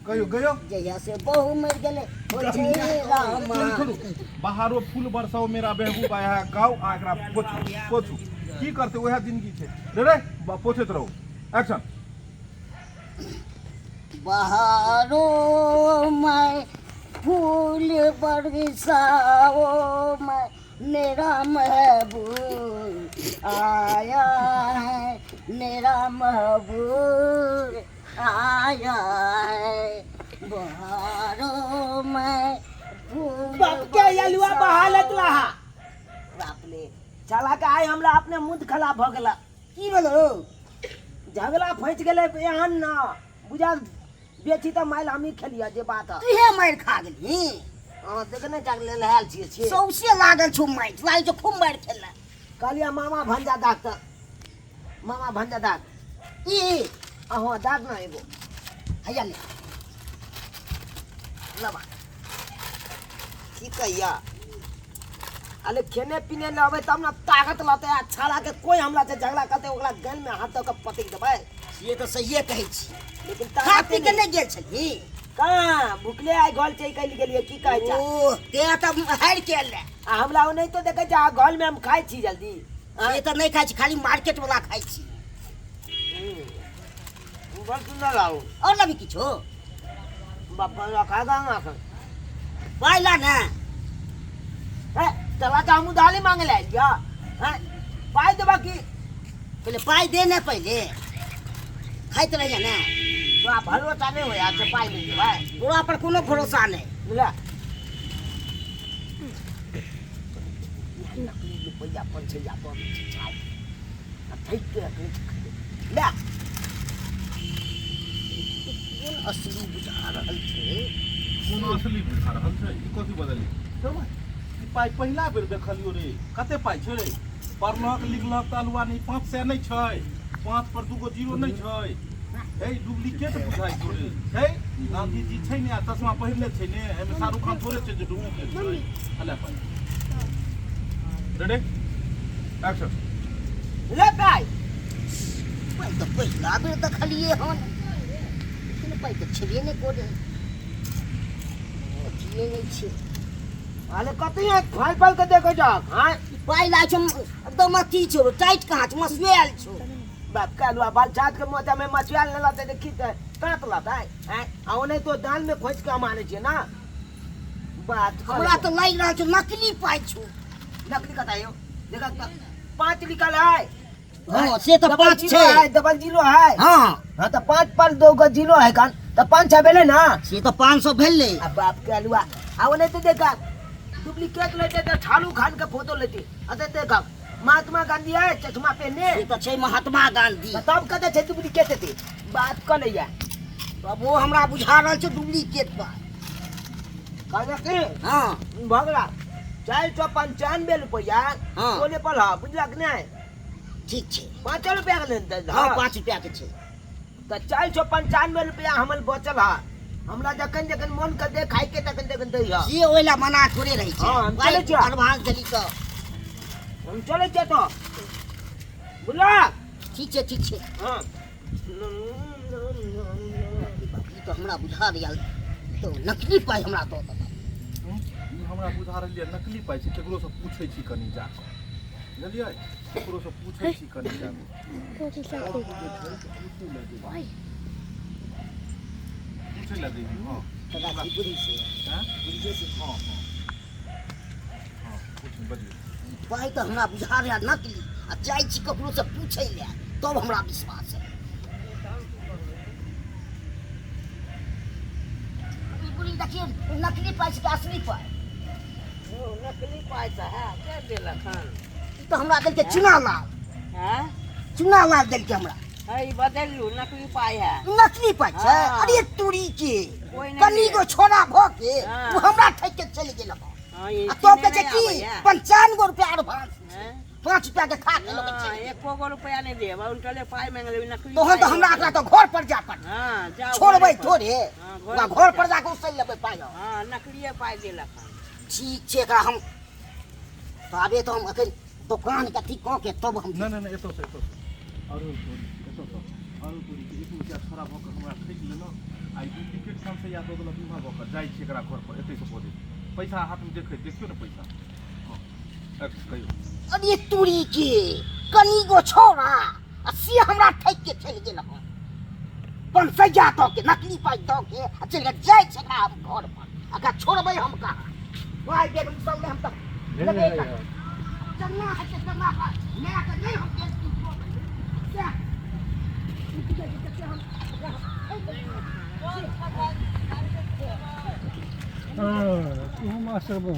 कहियो गयो जहिया से बहु मरि गेलै हो छै रामा। छोड़ू बाहरो फूल बरसाओ मेरा महबूब आया है गाओ आ एकरा पोछू पोछू की करतै वएह जिंदगी छै रे रे पोछैत रहू एक्शन। बहारों में फूल बरसाओ मैं मेरा महबूब आया है, मेरा महबूब आया है। बहारों में फूल बाप के अलुआ बहालत रहा। बाप रे। चला के आइ हमरा अपने मुँह खराब भऽ गेला। की भेलो? झगड़ा फँसि गेलै एहन न बुझा बेची तऽ मारि हमही खेलियै जे बात है। तुहे मारि खा गेलही? हँ, देखने जाग लेल आयल छियै से। सौंसे लागल छौ मारि, लागै छौ खूब मारि खेलऽ। कहलियै मामा भंजा दाग तऽ मामा भंजा दाग। ई? अहाँ दाग न एगो। हैया ले। लबा। की कहिया? अरे खेने पीने ले अबै तब ने ताकत लतै आ छाड़ा के कोई हमरा से झगड़ा करतै ओकरा गल में हाथ दऽ के पटकि देबै। से तऽ सहिए कहै छी। लेकिन खा ताकत पी के नहि गेल छलही? कहाँ भुखले आइ घर चलि कऽ गेलियै की कहै छै? ओ तें तऽ हारि के एलै। आ हमरा ओनाहितो देखै छै आ घर में हम खाइ छी जल्दी। से तऽ नहि खाइ छी, खाली मार्केट वाला खाइ छी। बड़ सुन्दर आउ। आओर लेबही किछो? बाप रखा गा ना एखन। पाइ ला ने। ए, तोरा तऽ हमहूँ दाली मांगे लए आयल छियऽ। हैं, पाइ देबऽ की? पहिले पाइ दे ने, पहिले खाइत रहिए ने। तोरा भरोसा नहि होया से पाइ नहि देबै? तोरा पर कोनो भरोसा नहि। बुझला नकली रुपैआ पंचैया दऽ दै छै चाय आ ठकि के रखने छै। ले। कोन असली बुझा रहल छै? कोन असली बुझा रहल छै? ई कथी बदली ई पाइ? पहिला बेर देखलियो रे। कते पाइ छै रे? पढ़लक लिखलक तऽ अलुआ नहि। 500 नहि छै, 5 पर 2 गो जीरो नहि छै। हे, डुप्लीकेट बुझाइ छौ रे। छै गांधी जी छै ने, आ चश्मा पहिरले छै ने। एहिमे शाहरुख खान थोड़े छै जे डुप्लीकेट छै। अले पाइ। Ready, action. ले पाइ। पाइ तऽ पहिला बेर देखलियै हन, लेकिन पाइ तऽ छेबे नहि करै, अथिए नहि छै। अरे कथी है फाल फाल के देखै छहक? हाँ, पाइ लागै छौ एकदम अथी छौ, टाइट कहाँ छौ, मसुए आयल छौ। बाप के अलुआ बाल छात के मोचा में मछुआल नहि लतै तऽ की काँत लतै? आँय, आ ओनाहितो दाल में खोजि के हम आनै छियै ना। बात हमरा तऽ लागि रहल छौ नकली पाइ छौ। नकली कतऽ यौ? देखा तऽ 5 लिखल है। हाँ, से तऽ डबल 5 जीरो छै। है, डबल जीरो है। हाँ। हाँ तऽ 5 पर 2 गो जीरो है कान तऽ 500 भेलै ना। से तऽ 500 भेलै। आ बाप के अलुआ, आ ओनाहिते देखा डुप्लीकेट लेते तऽ शाहरुख खान के फोटो लेते। अते देखा महात्मा गांधी है चश्मा पहने। से तऽ छै महात्मा गांधी। तऽ तब कतऽ छै डुप्लीकेट हेतै? बात कऽ लैया। तब ओ हमरा बुझा रहल छै डुप्लीकेट पाइ। कहलक की? हाँ। भऽ गेला 495 रुपैआ। हाँ। सोने पर है, बुझलक नहि? ठीक छै। 5 रुपया के लेन। हाँ, 5 रुपया के छै। तऽ 495 रुपया हमर बचल है। हमरा जखन जखन मन कर दे खाय के तखन तखन दै है। से ओहि ला मना थोड़े रहै छै। हाँ, हम पाइ चलै छियै। एडवांस देली तऽ। हम चलै छियै तऽ बुझलक? ठीक छै, ठीक छै। हाँ। ई तऽ हमरा बुझा रहल तऽ नकली पाइ हमरा दऽ देलक। ई हमरा बुझा रहल यऽ नकली पाइ छै। केकरोसँ पूछै छी कनि जाकऽ, बुझलियै? केकरोसँ पूछै छी कनि जाकऽ। पूछै लए जइयै। हँ। दादा जी बुझै छै। आँय? बुझै छै। हँ हँ हँ, पूछू, बजियौ। ई पाइ तऽ हमरा बुझा रहल नकली, आ जाइ छी ककरोसँ पूछै लए तब हमरा विश्वास है। ई बुढ़ी देखियौ, नकली पाइ छै कि असली पाइ? नकली पाइ तऽ है। के देलक हन? ई तऽ हमरा देलकै चुना लाल। हैं? चुना लाल देलकै हमरा। है, ई बदलू, नकली पाइ है। ई नकली पाइ छै? हाँ। अरे तुरी के। कोइ नहि कनी ले। गो छोड़ा भऽ के हाँ। ओ हमरा ठकि के चलि गेल हँ। हाँ, ई आ तब कहै छै चिन्है की नहि आबैया। 95 गो रुपया एडवांस छै। हैं? 5 रुपया के खा के लोक हाँ, चलि गेल। एको गो रुपया नहि देब, उनटले पाइ मांगि लेबै नकली तहन पाइ। तऽ हमरा एकरा तऽ घर पर जाय पड़तै। हाँ, जाउ छोड़बै घरे पर। थोड़े। हाँ, ओकरा घरे घर पर जाउ। जाके उसैल लेबै पाइ हम। हाँ, नकलिए पाइ देलक हन। ठीक छै, एकरा हम ताबे तऽ हम एखन दोकान के अथी कऽ के तब हम नहि नहि नहि, एतऽसँ एतऽसँ अरे तोरी, एतऽसँ अरे तोरी के, एक रुपया खड़ा भऽ कऽ हमरा ठकि लेलक आ ई डुप्लीकेट सन से। सैया दऽ देलक इम्हर भऽ कऽ जाइ छी एकरा घर पर एतै से बजै पैसा हाथमे देखै देखियौ ने पैसा। हँ, कहियौ। अरे तुरी के कनी गो छोड़ा आ से हमरा ठकि के चलि गेल हन, 500 दऽ के नकली पाइ दऽ के आ चलि गेल। जाइ छै एकरा हम घर पर, एकरा छोड़बै हम कहाँ? भाइ बेर सब हम तऽ लेबे करबै। चन्ना हेतै चन्ना पर लए कऽ नहि हम बेइज्जती करबै। सएह हम हँ, तू मास्टर बन।